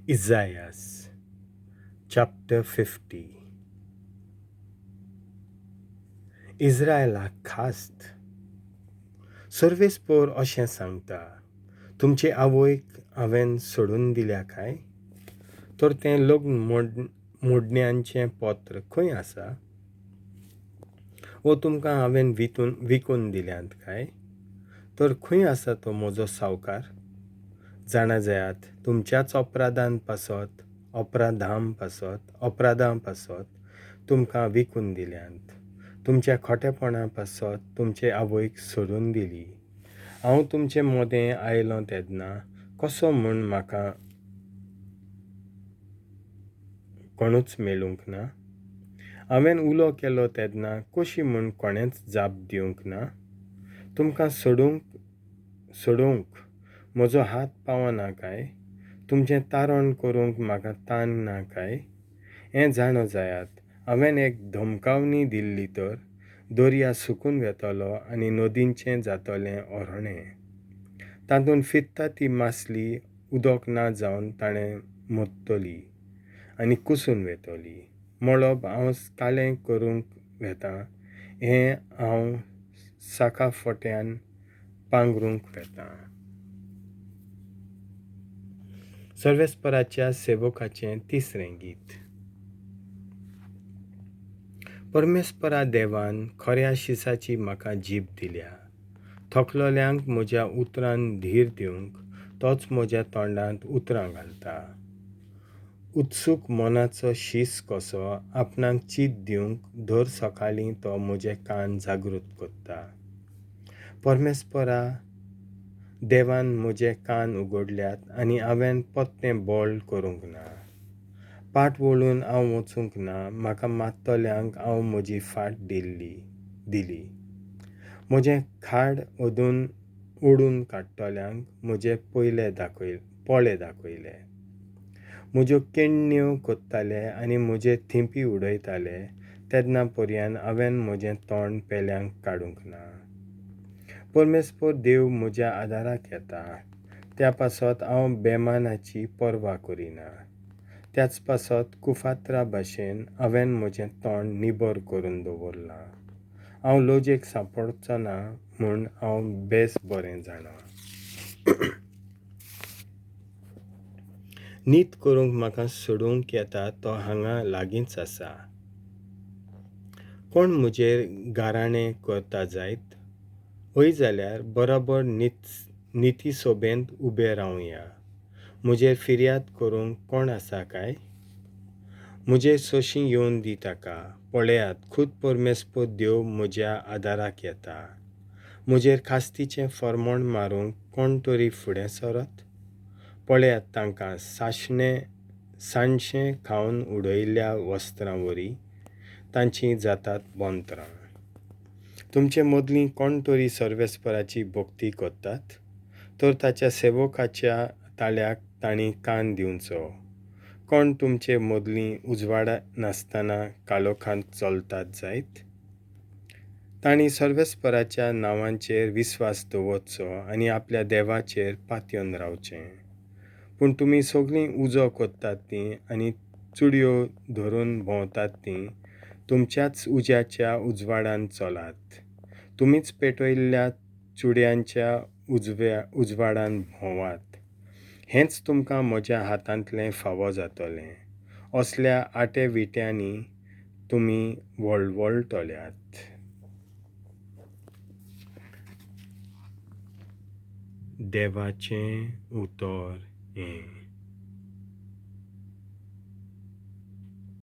Isaiah chapter 50. इस्रायलाक खास्त. सर्वेस्पोर अशें सांगता, तुमचे आवयक हांवें सोडून दिल्या काय? तर तें लग्न मोडण्यांचें पत्र खंय आसा? वो तुमकां हांवें विकून दिल्यांत काय? तर खंय आसा तो म्हजो सावकार? जाणा जायात, तुमच्याच अपराधां पासत तुमकां विकून दिल्यांत, तुमच्या खोटेपणा पासत तुमचे आवयक सोडून दिली. हांव तुमचे मदें आयलो तेन्ना कसो म्हूण म्हाका कोणूच मेळूंक ना? हांवें उलो केलो तेन्ना कशी म्हूण कोणेंच जाप दिवंक ना? तुमकां सोडोवंक म्हजो हात पावना काय? तुमचें तारण करूंक म्हाका तान ना काय? हें जाणो जायात, हांवें एक धमकावणी दिल्ली तर दर्या सुकून वेतलो आनी नदींचें जातलें ओरणें. तातूंत फिरता ती मासली उदक ना जावन ताणें मोत्तली आनी कुसून वेतली. मळब हांव काळें करूंक वेता, हें हांव साका फोट्यान पांगरूंक वेता. सर्वेस्पराच्या सेवकाचें तिसरें गीत. परमेस्परा देवान खऱ्या शिसाची म्हाका जीब दिल्या, थकलोल्यांक म्हज्या उतरान धीर दिवंक तोच म्हज्या तोंडांत उतरां घालता. उत्सूक मनाचो शीस कसो आपणाक चीत दिवंक दर सकाळीं तो म्हजे कान जागृत करता. परमेस्परा देवान म्हजे कान उगडल्यात आनी हांवें पत्तें बळ करूंक ना. पाट वळून हांव वचूंक ना, म्हाका मारतल्यांक हांव म्हजी फाट दिली. म्हजें खाड ओडून काडटल्यांक म्हजे पळे दाखयले. म्हज्यो केण्ण्यो कोत्ताले आनी म्हजे थिंपी उडयताले तेन्ना पर्यान हांवें म्हजें तोंड पेल्यांक काडूंक ना. परमेस्पर देव म्हज्या आदाराक येता, त्या पासत हांव बेमानाची पर्वा करिना. त्याच पासत कुफात्रा भाशेन हांवें म्हजें तोंड निबर करून दवरलां. हांव लजेक सांपडचो ना म्हूण हांव बेस बरें जाणा. नीत करूंक म्हाका सोडूंक येता तो हांगा लागींच आसा. कोण म्हजेर गाराणें करता जायत? हय जाल्यार बरोबर नितीसभेंत उबें रावया. म्हजेर फिर्याद करूंक कोण आसा काय? म्हजेर सोशी येवन दी ताका. पळयात, खूद परमेस्पर देव म्हज्या आदाराक येता. म्हजेर खास्तीचें फर्मोण मारूंक कोण तरी फुडें सरत? पळयात, तांकां सांडशें खावन उडयल्ल्या वस्त्रां वरी तांचीं जातात बोंत्रां. तुमचे मदलीं कोण तरी सर्वेस्पराची भक्ती करतात तर ताच्या सेवकाच्या ताळ्याक तांणी कान दिवचो. कोण तुमचे मदलीं उजवाड नासतना काळोखांत चलतात जायत? तांणी सर्वेस्पराच्या नांवांचेर विस्वास दवरचो आनी आपल्या देवाचेर पातयेवन रावचें. पूण तुमी सगळीं उजो करतात तीं आनी चुडयो धरून भोंवतात तीं तुमच्याच उज्याच्या उजवाडान चलात. तुमीच पेटयल्ल्या चुडयांच्या उजवाडान भोंवात. हेंच तुमकां म्हज्या हातांतलें फावो जातलें. असल्या आटे विट्यांनी तुमी वळवळटल्यात. देवाचें उतर हें.